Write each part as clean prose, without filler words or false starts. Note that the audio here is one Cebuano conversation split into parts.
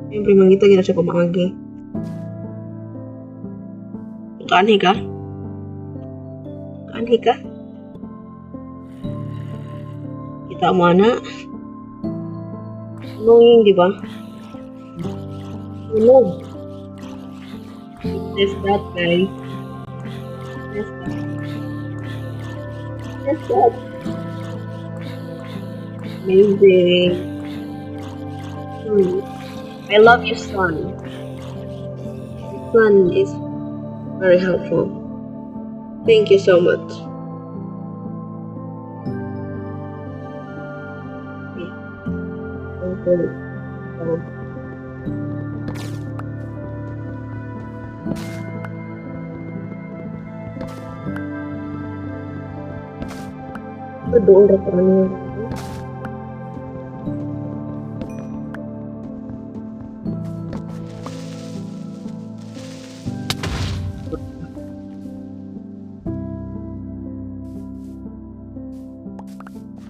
Siyempre, mangita gina siya pamaagi. Kaanhi ka? Kaanhi ka? Kita mo, ana? Annoying, di ba? Tulog. Witness that, guys. Witness that. Witness that. Amazing. I love you, son. Your son is very helpful. Thank you so much. Okay. Doon ra ko ano.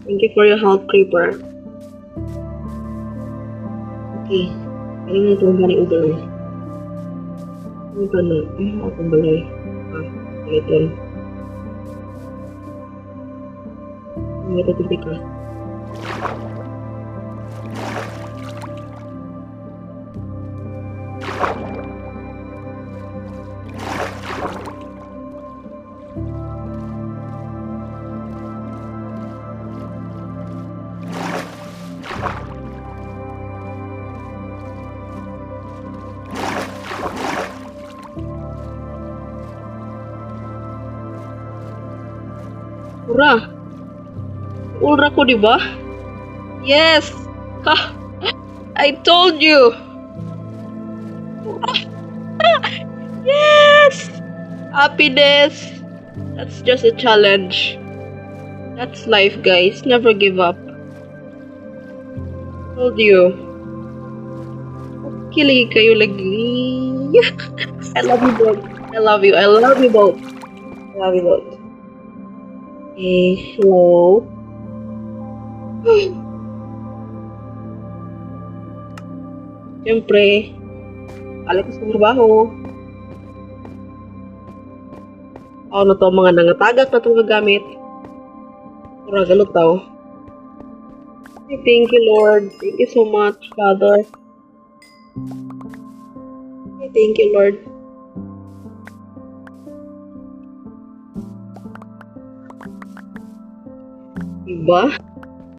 Thank you for your help, Creeper. Okay. Ano na itong bani uber? Ano ba na? Ano akong balay? Ah, ito. Ano ito tubig ka? Ura! Ura ko, di ba? Yes! Ha! I told you! Yes! Happiness! That's just a challenge. That's life, guys. Never give up. Told you. Kilig kayo lagi. I love you both. I love you. I love you both. I love you both. Okay, hello. Siyempre, balik ko sa trabaho. Ako na to mga nangatagak na itong gagamit. Mura galutaw. Thank you, Lord. Thank you so much, Father. Thank you, Lord. Diba?